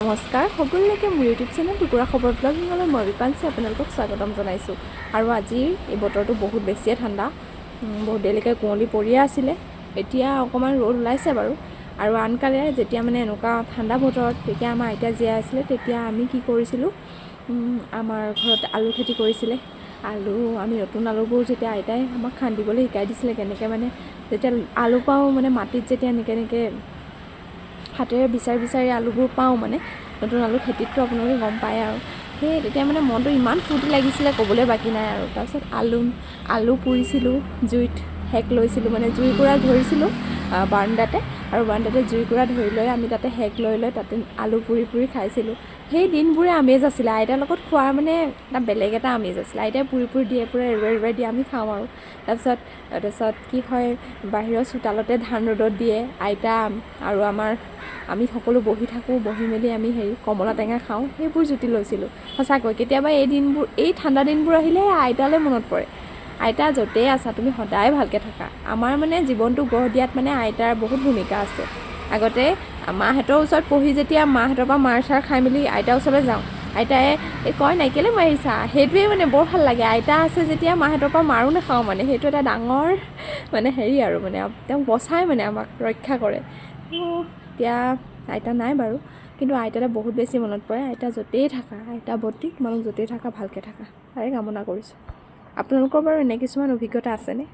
নমস্কাৰ সকলোলৈকে, মোৰ ইউটিউব চেনেল টুকুৰা খবৰ ব্লগিঙলৈ মই বিপাঞ্চী আপোনালোকক স্বাগতম জনাইছোঁ। আৰু আজিৰ এই বতৰটো বহুত বেছিয়ে ঠাণ্ডা। বহুত দেৰিলৈকে কুঁৱলী পৰিয়ে আছিলে, এতিয়া অকণমান ৰ'দ ওলাইছে বাৰু। আৰু আনকালে যেতিয়া মানে এনেকুৱা ঠাণ্ডা বতৰত, তেতিয়া আমাৰ আইতা জীয়াই আছিলে, তেতিয়া আমি কি কৰিছিলোঁ, আমাৰ ঘৰত আলু খেতি কৰিছিলে। আলু আমি নতুন আলুবোৰ যেতিয়া আইতাই আমাক খান্দিবলৈ শিকাই দিছিলে কেনেকৈ, মানে যেতিয়া আলু পাওঁ, মানে মাটিত যেতিয়া এনেকৈ এনেকৈ হাতেৰে বিচাৰি বিচাৰি আলুবোৰ পাওঁ, মানে নতুন আলু খেতিততো আপোনালোকে গম পায় আৰু সেই তেতিয়া মানে মনটো ইমান ফূৰ্তি লাগিছিলে, ক'বলৈ বাকী নাই আৰু। তাৰপিছত আলু আলু পুৰিছিলোঁ, জুইত সেক লৈছিলোঁ, মানে জুইকুৰা ধৰিছিলোঁ বাৰাণ্ডাতে আৰু বাৰাণ্ডাতে জুইকুৰা ধৰি লৈ আমি তাতে সেক লৈ লৈ তাতে আলু পুৰি পুৰি খাইছিলোঁ। সেই দিনবোৰে আমেজ আছিলে। আইতাৰ লগত খোৱাৰ মানে এটা বেলেগ এটা আমেজ আছিলে। আইতাই পুৰি পুৰি দিয়ে, পূৰা এৰুৱাই এৰুৱাই দিয়ে, আমি খাওঁ। আৰু তাৰপিছত কি হয়, বাহিৰৰ চোতালতে ধান ৰ'দত দিয়ে আইতা আৰু আমাৰ আমি সকলো বহি থাকোঁ। বহি মেলি আমি হেৰি কমলা টেঙা খাওঁ, সেইবোৰ জুতি লৈছিলোঁ। সঁচাকৈ কেতিয়াবা এই দিনবোৰ, এই ঠাণ্ডা দিনবোৰ আহিলে আইতালৈ মনত পৰে। আইতা, য'তেই আছা তুমি সদায় ভালকৈ থাকা। আমাৰ মানে জীৱনটো গঢ় দিয়াত মানে আইতাৰ বহুত ভূমিকা আছে। আগতে মাহঁতৰ ওচৰত পঢ়ি যেতিয়া মাহঁতৰ পৰা মাৰ চাৰ খাই মেলি আইতাৰ ওচৰলৈ যাওঁ, আইতাই এই কয় নাই, "কেলৈ মাৰিছা?" সেইটোৱে মানে বৰ ভাল লাগে। আইতা আছে যেতিয়া মাহঁতৰ পৰা মাৰো নাখাওঁ, মানে সেইটো এটা ডাঙৰ মানে হেৰি আৰু মানে তেওঁক বচাই, মানে আমাক ৰক্ষা কৰে। এতিয়া আইতা নাই বাৰু, কিন্তু আইতালৈ বহুত বেছি মনত পৰে। আইতা য'তেই থাকা, আইতা বতী, তোমালোক য'তেই থাকা ভালকৈ থাকা, তাৰে কামনা কৰিছোঁ। আপোনালোকৰ বাৰু এনে কিছুমান অভিজ্ঞতা আছেনে?